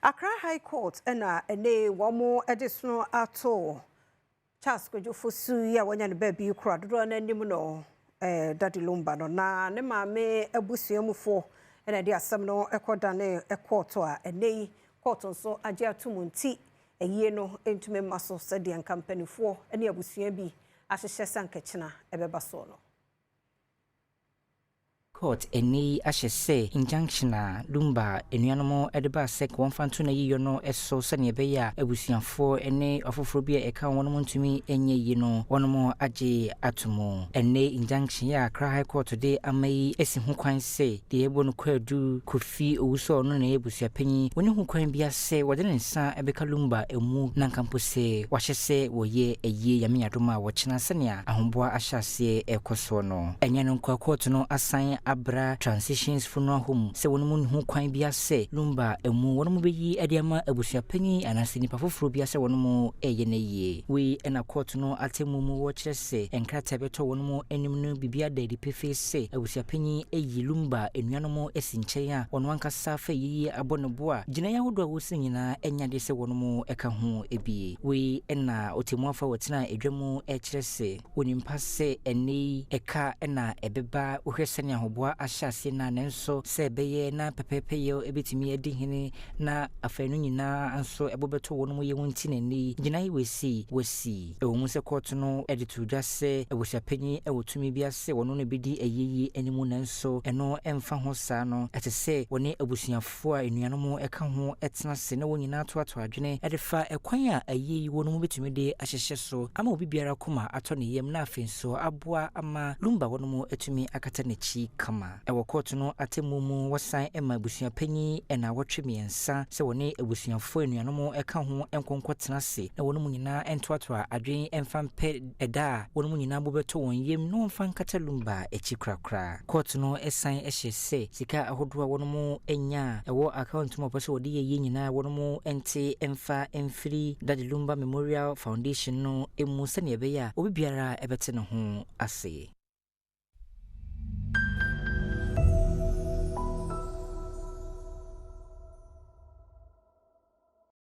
Accra High Court na ɛnɛ yi wɔde sono ato Charles Kwadwo Fosu yi a wanya ne baabi kora dodoɔ no anim no eh, Daddy Lumba no na ne maame abusua mufoɔ na ɛde asɛm no kɔdane kɔɔto a ɛnɛ yi kɔɔto nso agye ato mu nti ayie no ntumi mma so sɛdeɛ nka mpanimfoɔ ne abusua bi ahyehyɛ sɛ ankakyena ɛbɛba soɔ no. Court ɛnnɛ yi ahyɛ sɛ injunction a Lumba anuanom de baa sɛ wɔmfa nto n'ayiyɔ no so sɛnea ɛbɛyɛ a abusuafoɔ ne ɔfoforɔ bi a ɛka wɔnom ntumi nyɛ yie no wɔnom agye ato mu. Ɛnnɛ injunction yi a Accra High Court de ama yi si ho kwan sɛ deɛ ɛbɔ no kwaadu Kofi Owusu a ɔno na ɛyɛ abusuapanyin wɔnni ho kwan biara sɛ wɔde ne nsa bɛka Lumba amu na anka mpo sɛ wɔahyɛ sɛ wɔyɛ ayie Nyame adom a wɔkyena sɛnea ahoboa ahyɛ aseɛ rekɔ soɔ no. Ɛnyɛ no nkoa kɔɔto no asan abra Transitions Funeral Home sɛ wɔnom nni ho kwan biara sɛ Lumba amu wɔnom bɛyi de ama abusuapanyin anaasɛ nipa foforɔ biara sɛ wɔnom reyɛ no ayie. Wei na kɔɔto no atemmu mu wɔkyerɛ sɛ nkrataa a ɛbɛtɔ wɔnom anim no biribiara da adi pefee sɛ abusuapanyin ayi Lumba anuanom asi nkyɛn a ɔno ankasa fa ayie abɔ ne bo a gyinaeɛ ahodoɔ a wɔsi nyinaa nyɛ adeɛ sɛ wɔnom ka ho bi. Wei na ɔtɛmmuafoɔ a ɔtenaa adwa mu rekyerɛ sɛ ɔnim pa sɛ ɛnnɛ yi ɛka na ɛbɛba wohwɛ sɛnea ahoboa ahyɛ aseɛ no a nanso sɛ ɛbɛyɛ na pɛpɛɛpɛyɛ bɛtumi adi hene na afanu nyinaa nso bo bɛtɔ wɔnom yam nti na ɛnnɛ yi gyinaeɛ wei sei wɔasi. Ɛwɔ mu sɛ kɔɔto no de too dwa sɛ abusuapanyin wɔ tumi bi ase sɛ wɔne no bedi ayie yi anim nanso ɛno mfa ho saa no, ɛsɛ sɛ wɔne abusuafo a anuanom ka ho tena ase na wɔn nyinaa toatoa adwene de fa ɛkwan a ayie yi wɔ no mu betumi de ahyehyɛ so ama obi biara koma atɔ ne yam na afei nso aboa ama Lumba wɔnom atumi akata n'akyi kama. Wɔ kɔɔto no atemmu mu wɔsan ma abusuapanyin nnawɔtwe mmiɛnsa sɛ wɔne abusuafo a anuanom ka ho nkɔ nkɔtena ase na wɔnom nyinaa ntoatoa adwene mfa mpɛ ɛda a wɔnom nyinaa bo bɛtɔ wɔn yam na wɔmfa nkata Lumba akyi korakora. Kɔɔto no san hyɛ sɛ sika ahodoɔ a wɔnom nya a ɛwɔ account mu a wɔpɛ sɛ wɔde yɛ yie nyinaa wɔnom nte mfa mfiri Daddy Lumba Memorial Foundation no mu sɛdeɛ ɛbɛyɛ a obi biara bɛte ne ho ase.